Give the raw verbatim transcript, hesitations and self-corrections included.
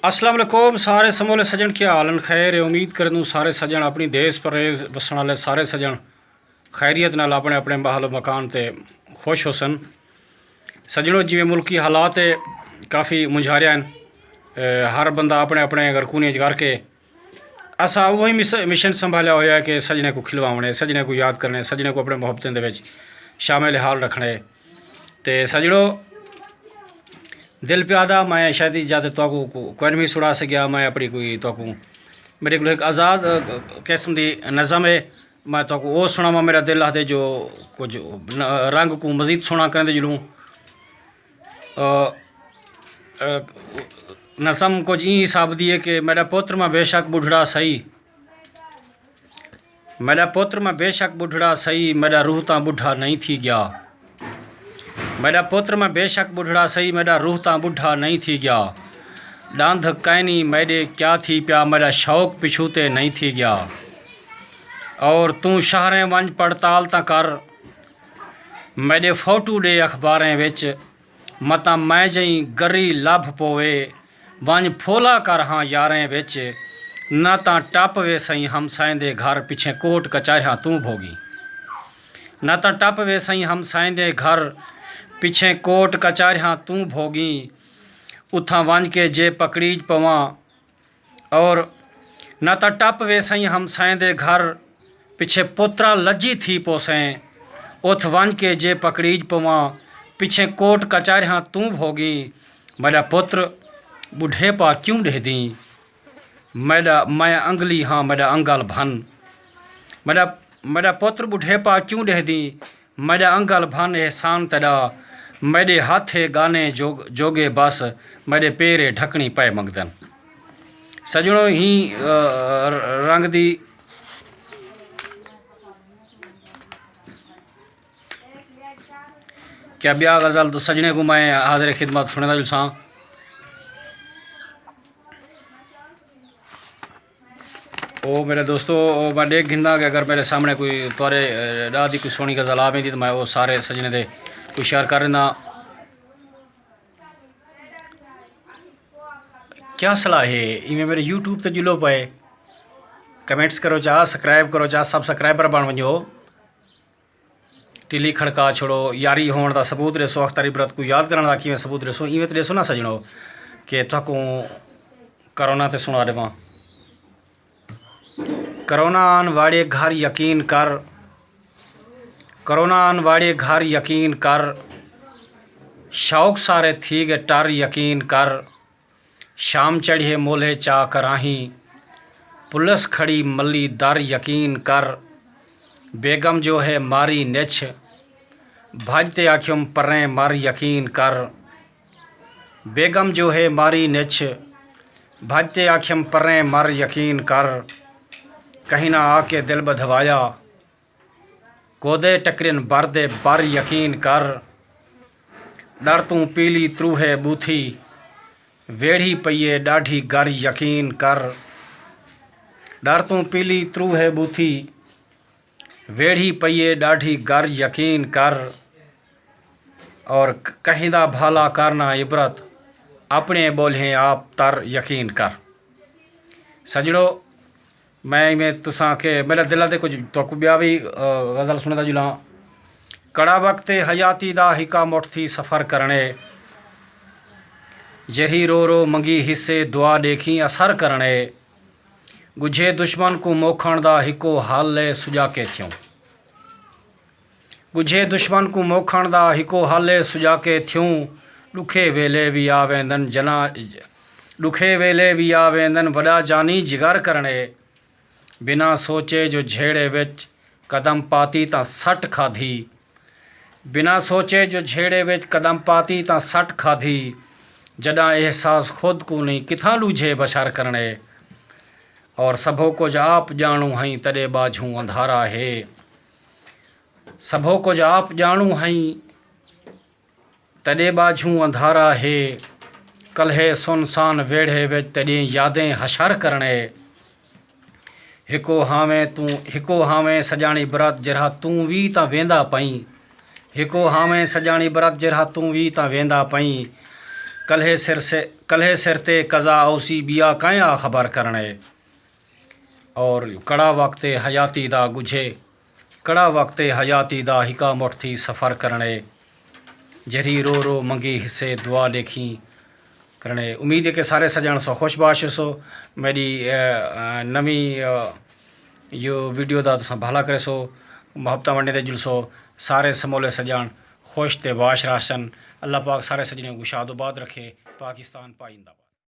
السلام علیکم سارے سمولے سجن، کیا حال ہیں؟ خیر ہے، امید کردوں سارے سجن اپنی دیس پرے وسن والے سارے سجن خیریت نال اپنے اپنے محل و مکان تے خوش ہوسن۔ سجنو، جویں ملکی حالات ہے کافی منجھاریا ہیں، اے، ہر بندہ اپنے اپنے گھرکونی اچ کر کے اساں اوہی مس-، مشن سنبھالیا ہویا ہے کہ سجنے کو کھلواونے، سجنے کو یاد کرنے، سجنے کو اپنے محبتیں دے وچ شامل حال رکھنے۔ تے سجنو، دل پیادا، میں شاید جاتے تو کو کو-، کوئی نہیں سنا سکیا، میں اپنی کوئی تو کو میرے کو ایک آزاد، آ، قسم دی نظم ہے، میں تو کو او سناواں، میرا دل آہدے جو کچھ ن-، رنگ کو مزید سونا کریں دے جلوں۔ آ، آ، نظم کچھ ایں حساب دی ہے کہ میرا پتر میں بے شک بڈھڑا سہی، میݙا پتر میں بے شک ٻڈھڑا سہی، میݙا روح تاں ٻڈھا نئیں تھی ڳیا۔ میݙا پتر میں بے شک ٻڈھڑا سہی، میݙا روح تاں ٻڈھا نئیں تھی ڳیا۔ ݙاندھ کائنی میݙے کیا تھی پیا، میݙا شوق پچھوں تے نئیں تھی ڳیا۔ اور توں شہریں ونڄ پڑتال تاں کر، میݙے فوٹو ݙے اخباریں وچ، متاں میں جئیں گری لبھ پووے، ونڄ پھولا کر ہاں یاریں وچ، نہ تاں ٹپ ویسئیں ہمسائیں دے گھر، پچھیں کوٹ کچہریاں توں بھوڳیں۔ نہ تاں ٹپ ویسئیں ہمسائیں دے گھر، پچھیں کوٹ کچہریاں توں بھوڳیں، اتھاں ونڄ کے جے پکڑیج پواں، اور نہ تاں ٹپ ویسئیں ہمسائیں دے گھر، پچھے پترا لجی تھی پوسیں، اتھ ونڄ کے جے پکڑیج پواں، پچھے کوٹ کچہریاں توں بھوڳیں۔ میݙا پتر ٻڈھیپا کیوں ݙیہدیں؟ میݙا، میں انگلی ہاں، میݙا انگل بھن۔ میݙا، میݙا پتر ٻڈھیپا کیوں ݙیہدیں؟ میݙا انگل بھن احسان تیݙا، میݙے ہتھ ہے ڳانے جوگ-، جوڳے بس، میݙے پیر ہے ڈھکݨی پئے منگدن۔ سڄݨو، ہیں، آ، رنگ دی کیا ٻیا غزل تو سڄݨے کوں میں حاضر خدمت سݨیندا جلساں۔ او میرے دوستو، او میں ݙیکھ گھندا کہ اگر میرے سامݨے کوئی تہاݙے، اے، ݙاہ دی کوئی سوہݨی غزل آ ویندی تاں میں او سارے سڄݨے دے کوئی شیئر کر ݙیندا۔ کیا صلاح ہے؟ ایویں میرے یوٹیوب تے جلو پئے، کمنٹس کرو چا، سبسکرائب کرو چا، سبسکرائبر بݨ ونڄو۔ ٹلی کھڑکا چھوڑو، یاری ہووݨ دا ثبوت ݙیسو، اختر عبرت کوں یاد کرݨ دا کیویں ثبوت ݙیسو؟ ایویں تے ݙیسو نا سڄݨو کہ تہاکوں کرونا تے سݨا ݙیواں۔ کرونا آن واڑے گھر یقین کر، کرونا آن واڑے گھر یقین کر، شوق سارے تھی ڳئے ٹر یقین کر، شام چڑھیے مولھے چا کراہیں، پولیس کھڑی ملی در یقین کر، بیگم جو ہے ماری نچھ، بھڄ تے آکھیم پریں مر یقین کر، بیگم جو ہے ماری نچھ، بھڄ تے آکھیم پریں مر یقین کر، کہیں نہ آ کے دل ٻدھوایا، کودے ٹکرن بر دے بر یقین کر، ݙر توں پیلی تروہے ٻوتھی، ویڑھی پئی اے ݙاڈھی گر یقین کر، ݙر توں پیلی تروہے ٻوتھی، ویڑھی پئی اے ݙاڈھی گر یقین کر، اور کہیں دا بھالا کرنا عبرت، اپݨے ٻولھیں آپ تر یقین کر۔ سڄݨو، میں ایویں تساں کے میرا دل آہدے کچھ تہاکوں ٻیا وی، آ، غزل سݨیندا جلاں۔ کڑا وقت حیاتی دا ہکا مٹھ تھی سفر کرݨے، جیرھی رو رو منگی حصے دعا ݙیکھیں اثر کرݨے، ڳجھے دشمن کوں موکھݨ دا ہکو حل اے سڄاکے تھیوں۔ ڳجھے دشمن کوں موکھݨ دا ہکو حل اے سڄاکے تھیوں، ݙکھے ویلھے وی آ ویندن جناں، ݙکھے ویلھے وی آ ویندن وݙا جانی جگر کرݨے، بنا سوچے جو جھیڑے وچ قدم پاتی تاں سٹ کھادھی، بنا سوچے جو جھیڑے وچ قدم پاتی تاں سٹ کھادھی، جݙاں احساس خود کوں نئیں کتھاں ݙوجھے بشر کرݨے، اور سبھو کجھ آپ ڄاݨوں ہئیں تیݙے ٻاجھوں اندھارا ہے۔ سبھو کجھ آپ ڄاݨوں ہئیں، تیݙے ٻاجھوں اندھارا ہے، کلہے سن سان ویڑھے وچ تیݙیں یادیں حشر کرݨے۔ ہکو ہاویں توں، ہکو ہاویں سڄاݨ عبرت جیرھا توں وی تاں ویندا پئیں، ہکو ہاویں سڄاݨ عبرت جیرھا توں وی تاں ویندا پئیں، کلہے سر سے کلہے سر تے قضا اوسی بیا کائیں آ خبر کرݨے۔ اور کڑا وقت حیاتی دا گجھے کڑا وقت حیاتی دا ہکا مٹھ تھی سفر کرݨے۔ جری رو رو منگی حصے دعا ݙیکھیں کرݨے۔ امید ہے کہ سارے سجݨ سو خوش باش سو۔ میری نوی یو ویڈیو دا تساں بھلا کرے سو، محبتہ ونڈے دے جلسو۔ سارے سمولے سجݨ خوش تے باش راشن۔ اللہ پاک سارے سجݨے کو شاد و باد رکھے۔ پاکستان پائندہ باد۔